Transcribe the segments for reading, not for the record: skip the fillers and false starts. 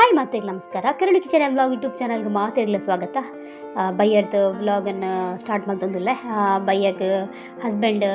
Hi ಮಾತೆಗ್ ನಮಸ್ಕಾರ. ಕರುಣಿ kitchen and vlog YouTube ಚಾನಲ್ಗೆ ಮಾತೆರ್ಲ ಸ್ವಾಗತ. ಬಯ್ಯರ್ದು ವ್ಲಾಗನ್ನು ಸ್ಟಾರ್ಟ್ ಮಲ್ತೊಂದುಲ್ಲೆ. ಬಯ್ಯಗ್ ಹಸ್ಬೆಂಡ್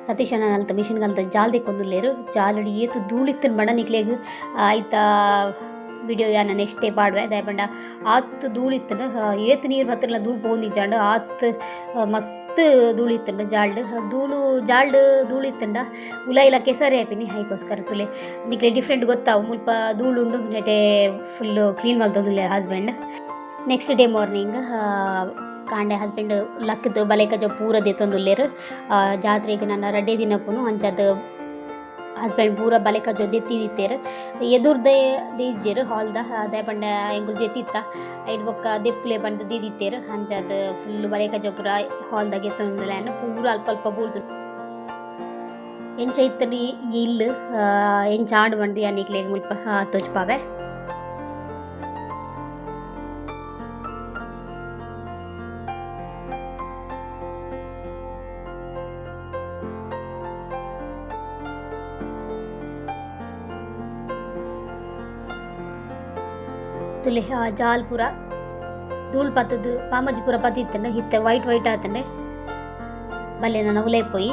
ಸತೀಶ್ ಅಣ್ಣ ನಲ್ತ ಮಿಷಿನ್ ಗಲ್ತ ಜಾಲ್ ದಿಕ್ಕೊಂದುಲ್ಲೇರು. ಜಾಲುಡು ಏತ್ ಧೂಳಿತ್ತನ್ ಬಣ್ಣ ನಿಕ್ಲೆಗ್ ಐತ ವಿಡಿಯೋ ಯಾನ ನೆಕ್ಸ್ಟ್ ಡೇ ಪಾಡ್ವೆ. ದಾಯೆ ಪಂಡ ಆತ್ ಧೂಳಿತ್ತುಂಡು, ಏತ್ ನೀರು ಬತ್ತಲ ಧೂಳು ಪೋವೊಂದಿಜ್ಜಾಂಡ್, ಆತ್ ಮಸ್ತ್ ಧೂಳಿತ್ತುಂಡು ಜಾಲ್ಡ್. ಧೂಳು ಜಾಲ್ಡ್ ಧೂಳಿತ್ತುಂಡ ಉಲಾಯಿಲ ಕೆಸರೇ ಆಪಿನಿ. ಐಕೋಸ್ಕರ ತುಲೆ ನಿಕ್ಲೆ ಡಿಫ್ರೆಂಟ್ ಗೊತ್ತಾವು, ಮುಲ್ಪ ಧೂಳುಂಡು ನೆಟೆ ಫುಲ್ ಕ್ಲೀನ್ ಮಲ್ತೊಂದುಲ್ಲೆ ಹಸ್ಬೆಂಡ್. ನೆಕ್ಸ್ಟ್ ಡೇ ಮಾರ್ನಿಂಗ್ ಕಾಂಡೆ ಹಸ್ಬೆಂಡ್ ಲಕ್ಕ್ದ್ ಬಲೇಕಜ ಪೂರ ದೆತ್ತೊಂದುಲ್ಲೆರ್. ಜಾತ್ರೆಗ್ ನನ ರಡ್ಡೆ ದಿನ ಪುನು, ಅಂಚಾದ್ ಹಸ್ಬೆಂಡ್ ಪೂರ ಬಲೇಕಜ ದೆತ್ತಿದಿತ್ತೆರ್. ಎದುರ್ದೆ ದೀಜೆರ್ ಹಾಲ್ದ, ದಾಯೆ ಪಂಡ ಎಂಕುಲು ಜೆತ್ತಿತ್ತ ಐಡ್ ಬೊಕ್ಕ ದೆಪ್ಪುಲೆ ಪಂದ್ ದೀದಿತ್ತೆರ್. ಅಂಚಾದ್ ಫುಲ್ ಬಲೇಕಜ ಪೂರ ಹಾಲ್ದ ಗೆತ್ತೊಂದುಲ್ಲೆ. ಪೂರ ಅಲ್ಪ ಅಲ್ಪ ಬೂರ್ದು ಎಂಚ ಇತ್ತುಂಡು ಈ ಇಲ್ಲ್ ಎಂಚ ಆಂಡ್ ಪಂದ್ ಯಾನ್ ನಿಕ್ಲೆಗ್ ಮುಲ್ಪ ತೋಜ್ಪಾವೆ. ತುಲೆ ಜಾಲ್ ಪೂರ ಧೂಳು ಪತ್ತದು ಪಾಮಜಿ ಪೂರ ಪತ್ತಿತ್ತುಂಡು, ಇತ್ತೆ ವೈಟ್ ವೈಟ್ ಆತುಂಡು. ಬಲ್ಲೆ ನನ ಉಲೈ ಪೋಯಿ.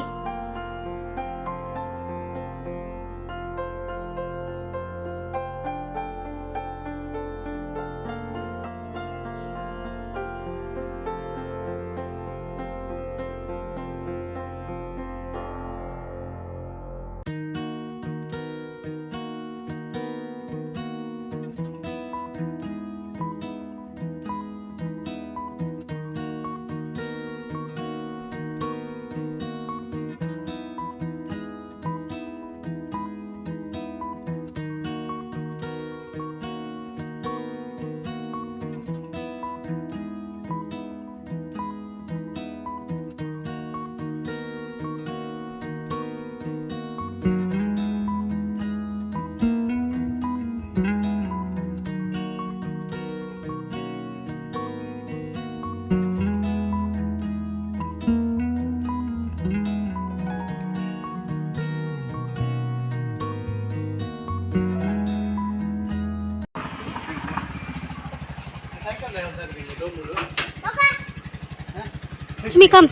ಲಕ್ಷ್ಮಿ ಕಮ್.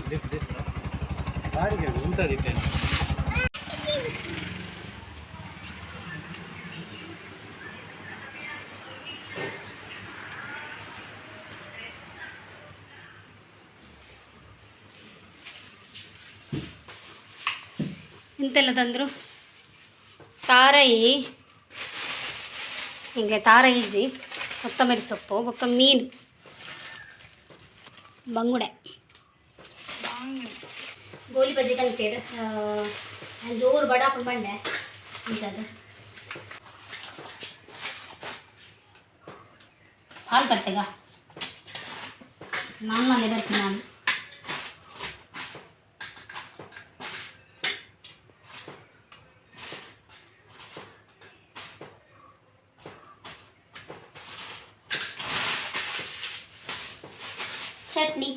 ಎಂತೆಲ್ಲ ತಂದರು? ತಾರೈ, ಹಿಂಗೆ ತಾರೈ ಇಜ್ಜಿ, ಕೊತ್ತಂಬರಿ ಸೊಪ್ಪು, ಬೊಕ್ಕ ಮೀನು, ಬಂಗುಡೆ, ಗೋಲಿ ಬಜ್ಜಿ ಕಂತೇರು. ಜೋರು ಬಡಾಪುಂಡು ಬಂಡೆ ಇಂಚದ ಹಾಲು ಕಟ್ಟೆಗ ನಾನು ಮನೆ ಬರ್ತೀನಿ ನಾನು. ಚಟ್ನಿ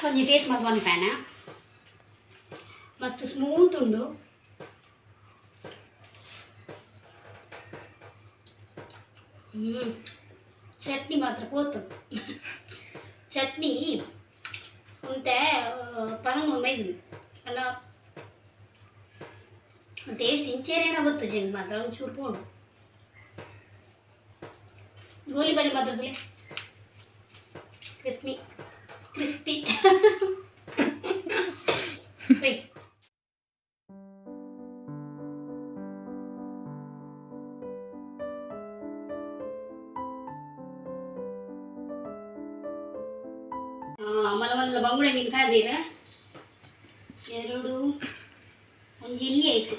ಒಂಜಿ ಟೇಸ್ಟ್ ಮಲ್ಪೊಂದು ಪ್ಯಾನ ಮಸ್ತ್ ಸ್ಮೂತ್ ಉಂಡು. ಚಟ್ನಿ ಮಾತ್ರ ಪೋತು. ಚಟ್ನಿ ಒಂತೆ ಪರಂಗು ಮೈದು ಅಲ್ಲ, ಟೇಸ್ಟ್ ಇಂಚೇರೇನೋ ಗೊತ್ತು ಜಂಗ್ ಮಾತ್ರ ಒಂಚೂರು ಪೋಂಡು. ಗೋಲಿ ಬಜೆ ಮಾತ್ರ ಕ್ರಿಸ್ಪಿ ಕ್ರಿಸ್ಪಿ. ಮಲ್ಲ ಮಲ್ಲ ಬಂಗುಡೆ ಮೀನು ಕಾದೀರ ಎರಡು ಒಂಜಿ ಎಲ್ಲಿ ಆಯ್ತು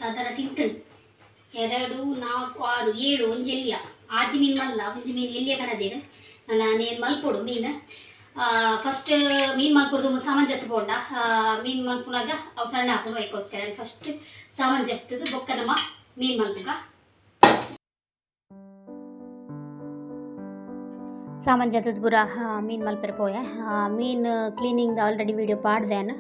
ಅದರ ತಿಂತನು. 2 4 6 7 ಒಂಜಿ ಎಲ್ಲಿಯ ಆಜಿ ಮೀನು ಮಲ್ಲ ಒಂಜಿ ಮೀನು ಎಲ್ಲಿಯ ಕಣದೀರ. ನಾನು ಏನು ಮಲ್ಪೊಡು ಮೀನು ಫಸ್ಟ್ ಮೀನು ಮಲ್ಪೊಡ್ದು ಸಾಮಾನು ಜತ್ತು ಪೋಂಡ ಮೀನು ಮಲ್ಪುನಾಗ ಅವು ಸಣ್ಣ ಹಾಕೊಂಡು ಐಕೋಸ್ಕರ ಫಸ್ಟ್ ಸಾಮಾನು ಜಪ್ತದು ಬೊಕ್ಕ ನಮ್ಮ ಮೀನ್ ಮಲ್ಪುಗ. ಸಾಮಾನ್ ಜತದ ಪೂರ ಮೀನ್ ಮಲ್ಪೆರೆ ಪೋಯೆ. ಮೀನ್ cleaning already video ಪಾಡ್ದೇನು.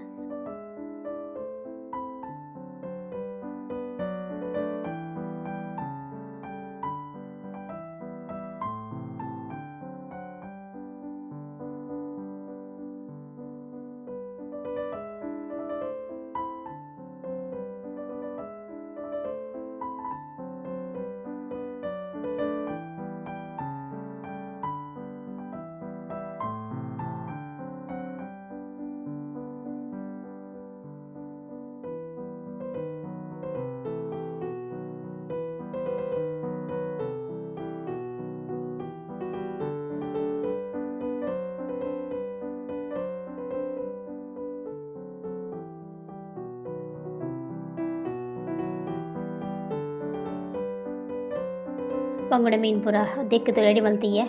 ಬಂಗುಡೆ ಮೀನು ಪೂರ ದೆಕ್ಕದು ರೆಡಿ ಮಲ್ತಿಯೆ.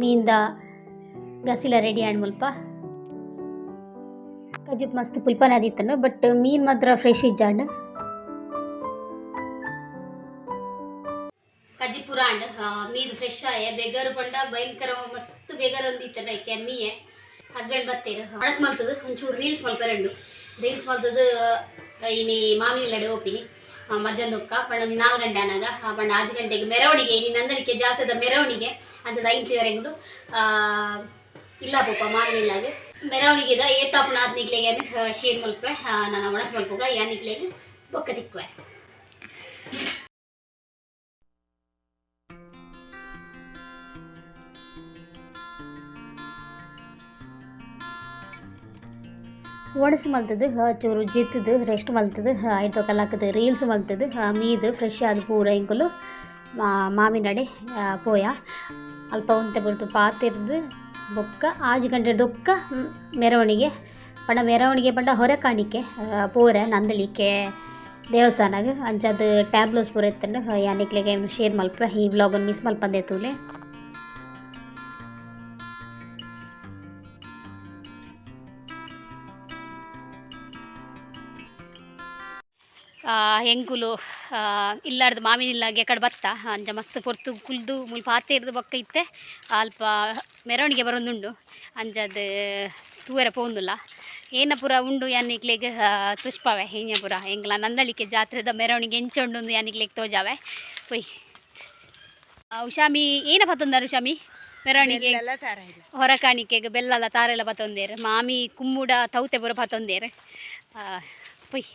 ಮೀನ್ದ ಗಸಿಲ ರೆಡಿ ಆಂಡ್ ಮುಲ್ಪ. ಕಜಿಪ್ ಮಸ್ತ್ ಪುಲ್ಪನೆ ಆದಿತ್ತನು, ಬಟ್ ಮೀನ್ ಮಾತ್ರ ಫ್ರೆಶ್ ಇಜ್ಜಾಂಡ್. ಕಜಿಪುರ ಆಂಡ್ ಮೀನ್ ಫ್ರೆಶ್ ಆಯ. ಬೆಗರು ಪಂಡ ಭಯಂಕರ ಮಸ್ತ್ ಬೆಗರ್ ಒಂದಿತ್ತನ ಐಕೆ ಮೀಯೆ. ಹಸ್ಬೆಂಡ್ ಬತ್ತೇರು, ಒಣಸ್ ಮಲ್ತದು ಒಂಚೂರು ರೀಲ್ಸ್ ಮಲ್ಪೆರಂಡು. ರೀಲ್ಸ್ ಮಲ್ತದು ಇನಿ ಮಾಮಿನ ಹೋಪಿನಿ ಮಧ್ಯಾಹ್ನಕ್ಕ ಪಂಡ ಒಂಜಿ 4 ಗಂಟೆ ಆನಾಗ. ಪಂಡ 5 ಗಂಟೆಗೆ ಮೆರವಣಿಗೆ, ಇನಿ ನಂದಳಿಕೆ ಜಾತ್ರೆದ ಮೆರವಣಿಗೆ. ಅಂಚದ 5ವರೆಗೂ ಇಲ್ಲ ಪೋಪ ಮಾಮಿನಿಲ್ಲಾಗೆ ಮೆರವಣಿಗೆದ ಏತಾಪುಣ ಆತ್ನಿಕ್ಲೆಗೆ ಶೇರ್ ಮಲ್ಪೆ. ನಾನು ಒಣಸ್ ಮಲ್ಪುಗ ಯಾನಿಕ್ಲೆಗ್ ಬೊಕ್ಕ ತಿಕ್ಕುವೆ. ಒಣಸು ಮಲ್ತದು ಚೂರು ಜಿತ್ತದು ರೆಸ್ಟ್ ಮಲ್ತದು ಐದು ಕಲಾಕದ ರೀಲ್ಸ್ ಮಲ್ತದು ಮೀದು ಫ್ರೆಶ್ ಆದ ಪೂರ ಎಂಕುಲು ಮಾಮಿನಡೆ ಪೋಯ. ಅಲ್ಪ ಉಂತೆ ಬರ್ತು ಪಾತಿರ್ದು ಬೊಕ್ಕ 5 ಗಂಟೆ ದೊಕ್ಕ ಮೆರವಣಿಗೆ. ಪಂಡ ಮೆರವಣಿಗೆ ಪಂಡ ಹೊರ ಕಾಣಿಕೆ ಪೋರೆ ನಂದಳಿಕೆ ದೇವಸ್ಥಾನಗ್. ಅಂಚಾದ್ ಟ್ಯಾಬ್ಲೋಸ್ ಪೂರ ಇತ್ತಂಡು ಯಾನಿಕ್ಲೆಗೆ ಶೇರ್ ಮಲ್ಪೆ. ಈ ವ್ಲಾಗನ್ನು ಮಿಸ್ ಮಲ್ಪಂದೆ ತೂಲೆ. ಎಂಕುಲು ಇಲ್ಲಾರ್ದು ಮಾಮಿನಿಲ್ಲಾಗೆ ಕಡೆ ಬತ್ತ ಅಂಚ ಮಸ್ತ್ ಪೊರ್ತು ಕುಲ್ದು ಮುಲ್ಪ ಪಾತೆರ್ದು ಬೊಕ್ಕ ಇತ್ತೆ ಅಲ್ಪ ಮೆರವಣಿಗೆ ಬರೊಂದುಂಡು. ಅಂಚದ ತೂವೆರೆ ಪೋಂದುಲ್ಲ. ಏನ ಪೂರ ಉಂಡು ಯಾನಿಕ್ಲೆಗ್ ತುಷ್ಪವೆ ಏನ ಪೂರ ಎಂಕ್ಲ ನಂದಳಿಕೆ ಜಾತ್ರೆದ ಮೆರವಣಿಗೆ ಎಂಚ ಉಂಡು ಯಾನಿಕ್ಲೆಗ್ ತೋಜಾವೆ. ಪೊಯ್ ಉಷಾಮಿ ಏನ ಪತ್ತೊಂದಾರು ಉಷಾಮಿ ಮೆರವಣಿಗೆ ಹೊರ ಕಾಣಿಕೆಗೆ ಬೆಲ್ಲಲ ತಾರೆಲ್ಲ ಪತ್ತೊಂದೇರು. ಮಾಮಿ ಕುಮ್ಮುಡ ತೌತೆ ಪೂರ ಪತ್ತೊಂದೇರು. ಪೊಯ್.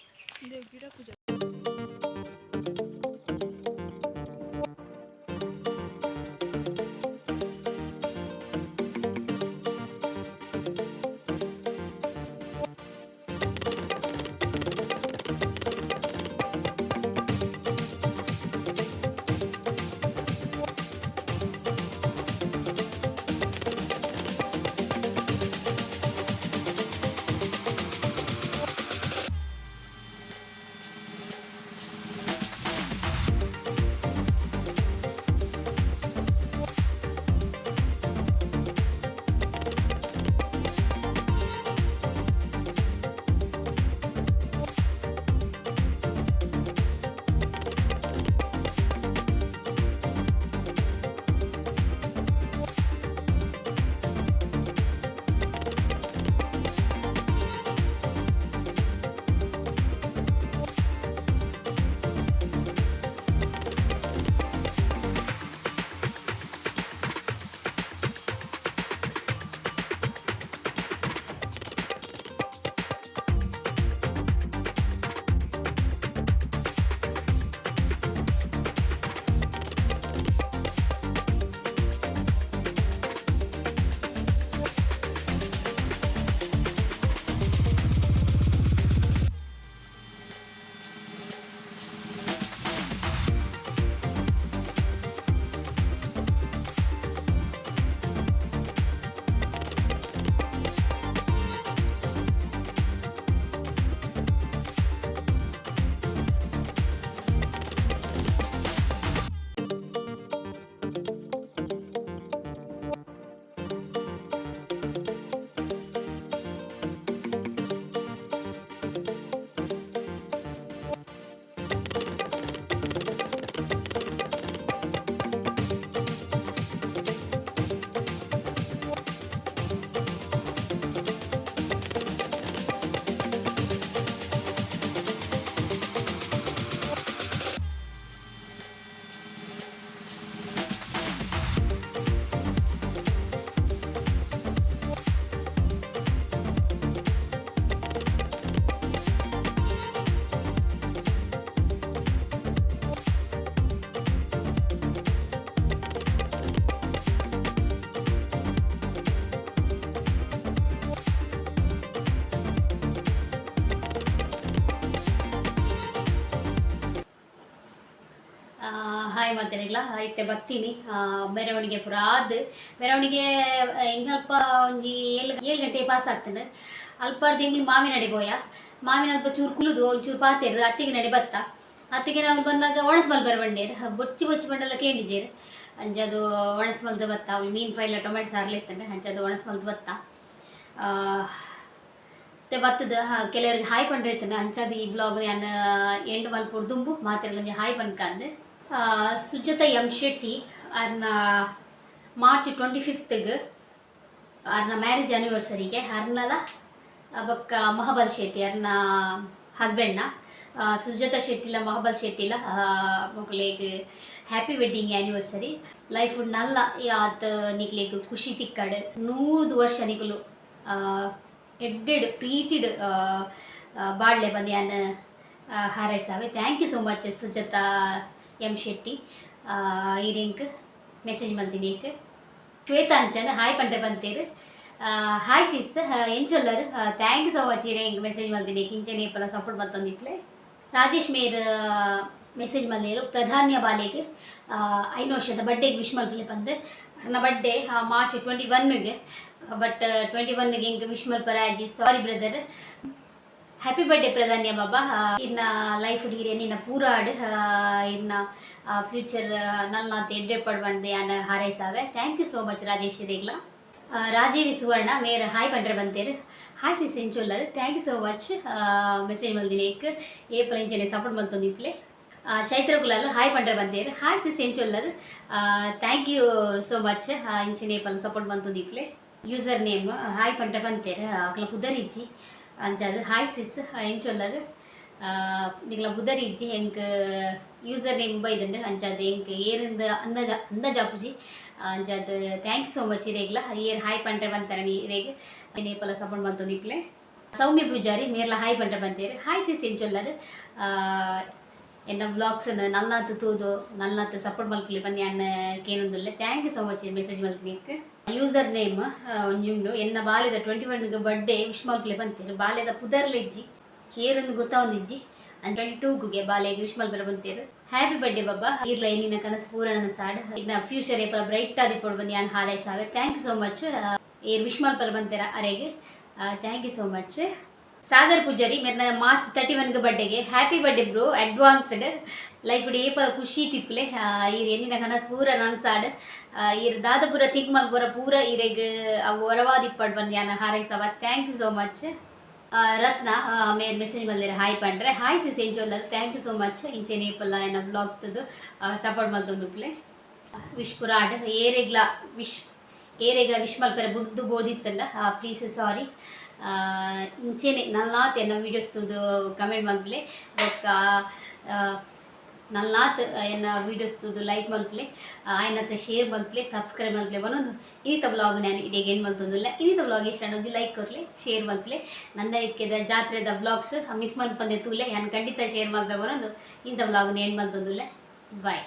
ಹಾಯ್ ಮಾತೆರೆಗ್ಲ. ಇತ್ತೆ ಬತ್ತೀನಿ. ಮೆರವಣಿಗೆ ಪೂರ ಆದ್, ಮೆರವಣಿಗೆ ಇಂಗಲ್ಪ ಒಂಜಿ 7 7 ಗಂಟೆ ಪಾಸ್ ಆಗ್ತದೆ. ಅಲ್ಪರ್ದು ಎಂಗ್ಲು ಮಾಮಿನಡೆ ಪೋಯ. ಮಾಮಿನ ಅಲ್ಪ ಚೂರು ಕುಲುದು, ಒಂಚೂರು ಪಾತೆರ್ದು ಅತ್ತಿಗೆ ನಡೆ ಬತ್ತ. ಅತ್ತಿಗೆ ನಾವು ಬಂದಾಗ ಒಣಸ್ ಮಲ್ಪರ ಬಂಡೇರು. ಬೊಚ್ಚಿ ಬೊಚ್ಚಿ ಬಂಡೆಲ್ಲ ಕೇಂಡಿಜೇರು. ಅಂಚದು ಒಣಸ್ ಮಲ್ದು ಬತ್ತ. ಅವ್ಳು ಮೀನು ಫ್ರೈ ಇಲ್ಲ, ಟೊಮೆಟೊ ಸಾರ್ಲ ಇತ್ತಂಡೆ. ಅಂಚದು ಒಣಸ್ ಮಲ್ದು ಬತ್ತ. ಮತ್ತೆ ಬತ್ತದ ಕೆಲವರಿಗೆ ಹಾಯ್ ಪಂಡ್ರೆ ಇತ್ತಂಡೆ. ಅಂಚಾದ ಈ ಬ್ಲಾಗ್ ಯಾನ್ ಎಂಡ್ ಮಲ್ಪೊಡು ದುಂಬು ಮಾತೆರ್ಲ ಹಾಯ್ ಪನ್ಕಂದು. ಸುಜಾತ ಎಂ ಶೆಟ್ಟಿ ಅರ್ನ ಮಾರ್ಚ್ 25ಗ್ ಅರ್ನ ಮ್ಯಾರೇಜ್ ಆನಿವರ್ಸರಿಗೆ ಅರ್ನಲ ಬೊಕ್ಕ ಮಹಾಬಲ್ ಶೆಟ್ಟಿ ಅರ್ನ ಹಸ್ಬೆಂಡ್ನ, ಸುಜಾತ ಶೆಟ್ಟಿಲ ಮಹಾಬಲ್ ಶೆಟ್ಟಿಲ ಮೊಕ್ಲೆಗ್ ಹ್ಯಾಪಿ ವೆಡ್ಡಿಂಗ್ ಆನಿವರ್ಸರಿ. ಲೈಫ್ ನಲ್ಲ ಆತ್ ನಿಕ್ಲೆಗ್ ಖುಷಿ ತಿಕ್ಕಡ್. 100 ವರ್ಷ ನಿಕುಲು ಎಡ್ಡೆಡ್ ಪ್ರೀತಿಡ್ ಬಾಳ್ಲೆ ಬಂದು ಯಾನ್ ಹಾರೈಸಾವೆ. Thank you so much Sujata M Shetty ಈರಿಂಕ್ message ಮಲ್ತೀನಿ. ಏಕ್ ಶ್ವೇತಾ ಅಂಚನ್ ಹಾಯ್ ಪಂಡ್ರೆ ಬಂತೇರು. ಹಾಯ್ ಸಿಸ್, ಎಂಚೊಲ್ಲರು? Thank you so much ಈರೆ ಮೆಸೇಜ್ ಮಲ್ತೀನಿ. ಇಂಚನೆ ಏಪಲ ಸಪೋರ್ಟ್ ಮಲ್ತೊಂದಿಪ್ಲೆ. ರಾಜೇಶ್ ಮೇರ್ ಮೆಸೇಜ್ ಮಲ್ದೇರು, ಪ್ರಧಾನ್ಯ ಬಾಲೆಗ್ 5 ವರ್ಷದ ಬರ್ಡೇಗೆ ವಿಶ್ ಮಲ್ಪಲೆ ಪಂದ್. ಅರ್ನ ಬರ್ಡೇ ಮಾರ್ಚ್ 21ಗೆ. ಬಟ್ 21ಗೆ ಎಂಕ್ ವಿಶ್ ಮಲ್ಪರಾಜಿ, sorry brother. Happy birthday Pradhanya ಬಾಬಾ. ಇನ್ನ ಲೈಫ್ ಡೀರೆ ನಿನ್ನ ಪೂರಾಡ್ ಇನ್ನ ಫ್ಯೂಚರ್ ನಲ್ಲಾಂತ ಎಡ್ಡೆ ಪಡ್ಬಂದೆ ಯಾನ್ ಹಾರೈಸಾವೆ. Thank you so much Rajesh ರೇಗ್ಲ. Rajeevi Suvarna ಮೇರ್ ಹಾಯ್ ಪಂಡ್ರೆ ಬಂತೇರು. ಹಾಯ್ ಸಿಸ್, ಎಂಚೊಲ್ಲರು? Thank you so much message ಮಲ್ದಿನಿ ಏಕ್. ಏಪಲ ಇಂಚನೆ ಸಪೋರ್ಟ್ ಮಲ್ತೊಂದಿಪ್ಲೆ. ಚೈತ್ರ ಕುಲಾಲ್ ಹಾಯ್ ಪಂಡ್ರೆ ಬಂತೇರು. ಹಾಯ್ ಸಿಸ್, ಎಂಚೊಲ್ಲರು? Thank you so much, ಇಂಚನೆ ಏಪಲ ಸಪೋರ್ಟ್ ಮಲ್ತೊಂದಿಪ್ಲೆ. ಯೂಸರ್ ನೇಮ್ ಹಾಯ್ ಪಂಡ್ರೆ ಬಂತೇರು. ಅಕ್ಲ ಪುದರಿಜ್ಜಿ. ಅಂಚಾದ್ ಹಾಯ್ ಸಿಸ್, ಎಂಚೊಲ್ಲರು? ನಿಕ್ಲ ಪುದರಿಜ್ಜಿ, ಎಂಕ್ ಯೂಸರ್ ನೇಮ್ ಬೈದುಂಡು. ಅಂಚಾದ್ ಎಂಕ್ ಏರಿಂದ ಅಂದಾಜ ಅಂದಾಜಾಪುಜಿ. ಅಂಚಾದ್ thanks so much ಇರೇಗ್ಲ. ಏರ್ ಹಾಯ್ ಪಂಡ್ರೆ ಬಂತಾರೆ ನೀ ಇರೇಗ್ ಏಪಲ ಸಪೋರ್ಟ್ ಮಲ್ತೊಂದಿಪ್ಲೆ. ಸೌಮ್ಯ ಪೂಜಾರಿ ಮೇರ್ಲ ಹಾಯ್ ಪಂಡ್ರೆ ಬಂತೇರು. Hi sis, ಎಂಚೊಲ್ಲರು? ಎನ್ನ ವ್ಲಾಗ್ಸ್ ನಲ್ಲಾತ್ ತೂದು ನಲ್ಲಾತ್ ಸಪೋರ್ಟ್ ಮಲ್ಪುಲಿ ಬಂದು ಯಾನ್ ಕೇನೊಂದುಲ್ಲೆ. Thank you so much message ಮಲ್ತಿನಿ. User name ಒಂಜಿ ಉಂಡು. ಎನ್ನ ಬಾಲ್ಯದ 21ಗೆ ಬರ್ಡೇ ವಿಶ್ ಮಲ್ಪಲೆ ಬಂತೇರು. ಬಾಲ್ಯದ ಪುದರ್ಲೆಜ್ಜಿ, ಏರೊಂದು ಗೊತ್ತಾವೊಂದಿಜ್ಜಿ. 22ಗೆ ಬಾಲೆಗೆ ವಿಶ್ ಮಲ್ಪರೆ ಬಂತೇರು. ಹ್ಯಾಪಿ ಬರ್ಡೇ ಬಾಬಾ. ಇರ್ಲ ನಿನ್ನ ಕನಸು ಪೂರ ನನಸಾಡ್. ಇನ್ನ ಫ್ಯೂಚರ್ ಏಪಲ ಬ್ರೈಟ್ ಆದಿಪ್ಪೊಡು ಬಂದು ಯಾನ್ ಹಾರೈಸಾವೆ. Thank you so much. ಏರ್ ವಿಶ್ ಮಲ್ಪರೆ ಬಂತೇರ ಅರೆಗ್ thank you so much. Sagar Poojary ಮೆರ್ನ March 31ಗೆ ಬರ್ಡೇಗೆ happy birthday bro advanced. Life ಏಪಲ ಖುಷಿ ಟಿಪ್ಲೆ. ಈರ್ ಎನ್ನಿನ ಕನಸು ಪೂರ ನನ್ಸಾಡ್. ಈರ್ ದಾದ ಪೂರ ತಿಂಕ್ ಮಲ್ಪುರ ಪೂರ ಈರೆಗ್ ಅವು ವರವಾದಿಪ್ಪಡ್ ಬಂದು ಯಾನ್ ಹಾರೈಸವ. Thank you so much. Ratna Mer message ಮಲ್ದಿರ ಹಾಯ್ ಪಂಡ್ರೆ. ಹಾಯ್ ಸಿಸ್, ಎಂಚೊಲ್ಲರ್? Thank you so much. ಇಂಚೆನೆ ಏಪಲ್ಲ ಎನ್ನ ಬ್ಲಾಗ್ ತದು ಸಪೋರ್ಟ್ ಮಲ್ತೊಂದುಪ್ಲೆ. ವಿಶ್ ಪುರಾಡ್ ಏರೆಗ್ಲ ವಿಶ್, ಏರೆಗ್ಲ ವಿಶ್ ಮಲ್ಪರೆ ಬುಡ್ದು ಬೋದಿತ್ತಂಡ ಪ್ಲೀಸ್ ಸಾರಿ. ಇಂಚೆನೆ ನಲ್ಲಾತ್ ಎನ್ನ ವೀಡಿಯೋಸ್ ತೂದು ಕಮೆಂಟ್ ಮಲ್ಪಲೆ. ಬೊಕ್ಕ ನಲ್ಲಾತ್ ಎನ್ನ ವೀಡಿಯೋಸ್ ತೂದು ಲೈಕ್ ಮಲ್ಪಲೆ, ಆಯ್ನತ್ತ ಶೇರ್ ಮಲ್ಪಲೆ, ಸಬ್ಸ್ಕ್ರೈಬ್ ಮಲ್ಪಲೆ. ಒಂದೊಂದು ಇನ್ನಿತ ಬ್ಲಾಗ್ ನಾನು ಇಡೀ ಎಂಡ್ ಮಲ್ತೊಂದುಲ್ಲ. ಇನ್ನಿತ ಬ್ಲಾಗ್ ಇಷ್ಟ ಒಂಜಿ ಲೈಕ್ ಕೊರ್ಲೆ, ಶೇರ್ ಮಲ್ಪಲೆ. ನಂದಳಿಕೆದ ಜಾತ್ರೆದ ಬ್ಲಾಗ್ಸ್ ಮಿಸ್ ಮಲ್ಪಂದೆ ತೂಲೆ. ಯಾನ್ ಖಂಡಿತ ಶೇರ್ ಮಲ್ಪೆ. ಬರೊಂದು ಇಂಥ ಬ್ಲಾಗ್ ಎಂಡ್ ಮಲ್ತೊಂದುಲ್ಲೆ. ಬಾಯ್.